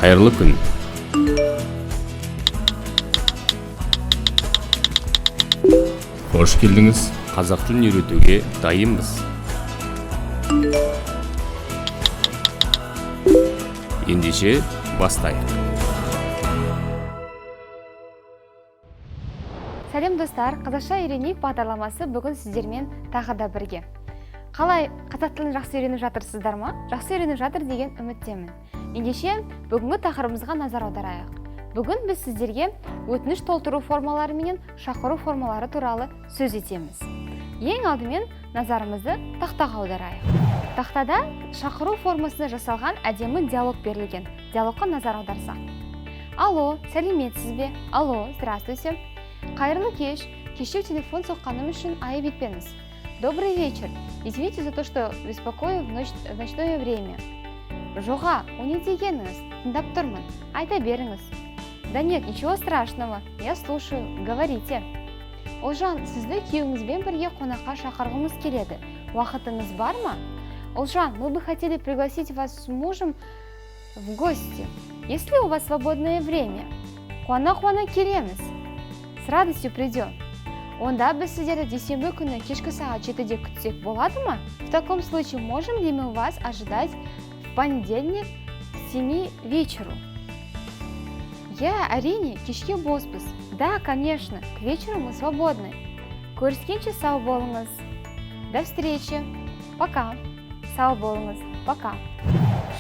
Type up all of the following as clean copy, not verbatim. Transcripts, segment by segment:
Қайырлы күн! Қош келдіңіз! Қазақ тілін үйретуге дайынбыз. Ендеше, бастайық. Сәлем, достар! «Қазақша үйренейік» бағдарламасы бүгін сіздермен тағы да бірге. Қалай, қазақ тілін жақсы үйреніп жатырсыздар ма? Жақсы үйреніп жатыр деген үміттемін. Ендеше, бүгінгі тақырыбымызға назар аударайық. Бүгін біз сіздерге өтініш толтыру формалары менен шақыру формалары туралы сөз етеміз. Ең алдымен назарымызды тақтаға аударайық. Тақтада шақыру формасында жасалған әдемі диалог берілген. Диалогқа назар аударсақ. Алло, сәлеметсіз бе? Алло, здравствуйте! Қайырлы кеш! Кешеу телефон соққаным үшін айып етпеңіз. Добрый вечер, извините за то, что беспокою в ночное время. Жоға, о не дегеніңіз, тыңдап тұрмын, айта беріңіз. Да нет, ничего страшного, я слушаю, говорите. Ұлжан, сізді күйеуіңізбен бірге қонаққа шақырғымыз келеді, уақытыңыз бар ма? Ұлжан, мы бы хотели пригласить вас с мужем в гости. Есть ли у вас свободное время? Қуана-қуана келеміз. С радостью придем. Онда біз сіздерді дүйсенбі күні кешкі сағат 7-де күтсек болады ма? В таком случае можем ли мы вас ожидать в понедельник к 7 вечеру? Иә, әрине, кешке боспыз. Да, конечно, к вечеру мы свободны. Көріскенше, сау болыңыз! До встречи! Пока! Сау болыңыз, пока!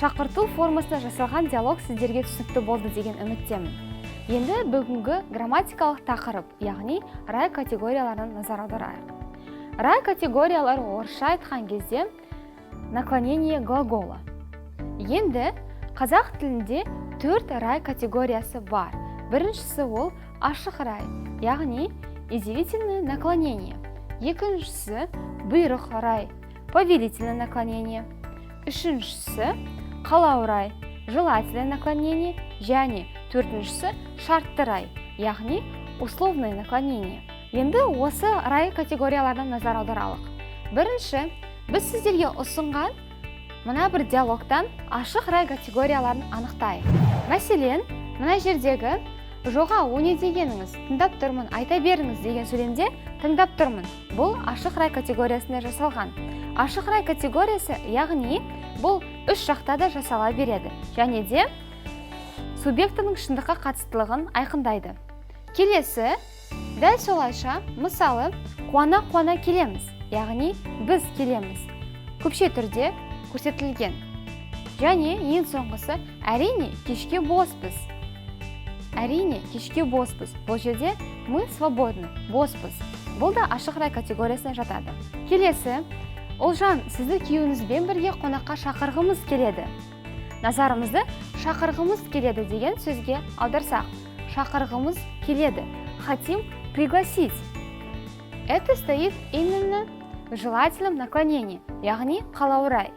Шақырту формасында жасалған диалог сіздерге түсінікті болды деген үміттемін. Енді бүгінгі грамматикалық тақырып, яғни рай категорияларына назар аударайық. Рай категориялары, орысша айтқан кезде, наклонение глагола. Енді қазақ тілінде төрт рай категориясы бар. Біріншісі ол ашық рай, яғни изъявительное наклонение. Екіншісі бұйрық рай, повелительное наклонение. Үшіншісі қалау рай, желательное наклонение, және төртіншісі шартты рай, яғни условное наклонение. Енді осы рай категорияларына назар аударалық. Бірінші біз сіздерге ұсынған мына бір диалогтан ашық рай категорияларын анықтайық. Мәселен, мына жердегі «Жоға, о не дегеніңіз, тыңдап тұрмын, айта беріңіз» деген сөйлемде «тыңдап тұрмын» бұл ашық рай категориясында жасалған. Ашық рай категориясы, яғни бұл үш жақта да жасала береді және де субъектінің шындыққа қатыстылығын айқындайды. Келесі дәл солайша, мысалы, «қуана қуана келеміз», яғни біз келеміз, көпше түрде көрсетілген. Және ең соңғысы «әрине, кешке боспыз». Әрине, кешке боспыз, бұл жерде мы свободны, боспыз, бұл да ашық рай категориясына жатады. Келесі «Ұлжан, сізді күйеуіңізбен бірге қонаққа шақырғымыз келеді». Назарымызды «шақырғымыз келеді» деген сөзге аударсақ. «Шақырғымыз келеді» — хотим пригласить. Это стоит именно в желательном наклонении, яғни қалау рай.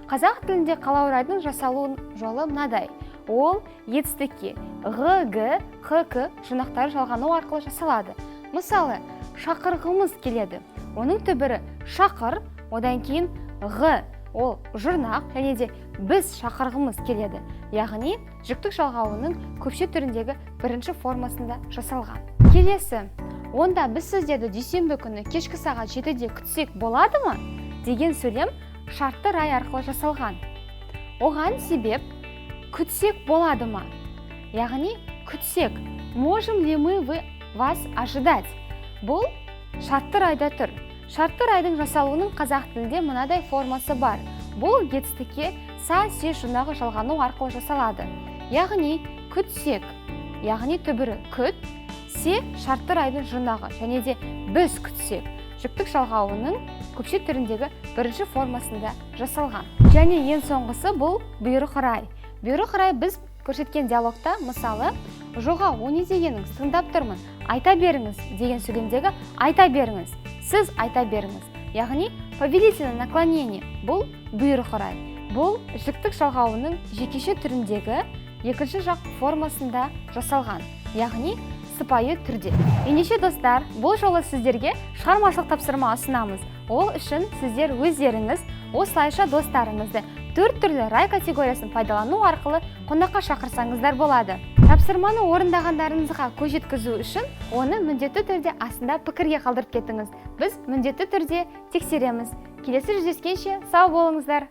Қазақ тілінде қалау райдың жасалу жолы мынадай: ол етістікке ғ, г, қ, к жұрнақтары жалғану арқылы жасалады. Мысалы, «шақырғымыз келеді», оның түбірі шақыр, одан кейін ғ, ол жұрнақ, және де біз шақырғымыз келеді, яғни жіктік жалғауының көпше түріндегі бірінші формасында жасалған. Келесі «Онда біз сіздерді дүйсенбі күні кешкі сағат 7-де күтсек болады ма?» деген сөйлем шартты рай арқылы жасалған. Оған себеп «күтсек болады ма», яғни күтсек, можем ли мы вас ожидать, бұл шартты райда тұр. Шартты райдың жасалуының қазақ тілінде мынадай формасы бар: бұл етістікке са, се жұрнағы жалғану арқылы жасалады, яғни күтсек, яғни түбірі күт, се шартты райдың жұрнағы, және де біз күтсек, жіктік жалғауының көпше түріндегі бірінші формасында жасалған. Және ең соңғысы бұл бұйрық рай. Бұйрық рай біз көрсеткен диалогта, мысалы, «Жоға, о не дегеніңіз, тыңдап тұрмын, айта беріңіз» деген сөйлемдегі «айта беріңіз», сіз айта беріңіз, яғни повелительное наклонение, бұл бұйрық рай. Бұл жіктік жалғауының жекеше түріндегі екінші жақ формасында жасалған, яғни сыпайы түрде. Ендеше, достар, бұл жолы сіздерге шығармашылық тапсырма ұсынамыз. Ол үшін сіздер өздеріңіз осылайша достарыңызды Төрт түрлі рай категориясын пайдалану арқылы қонаққа шақырсаңыздар болады. Тапсырманы орындағандарыңызға көз жеткізу үшін оны міндетті түрде астында пікірге қалдырып кетіңіз. Біз міндетті түрде тексереміз. Келесі жүздескенше сау болыңыздар!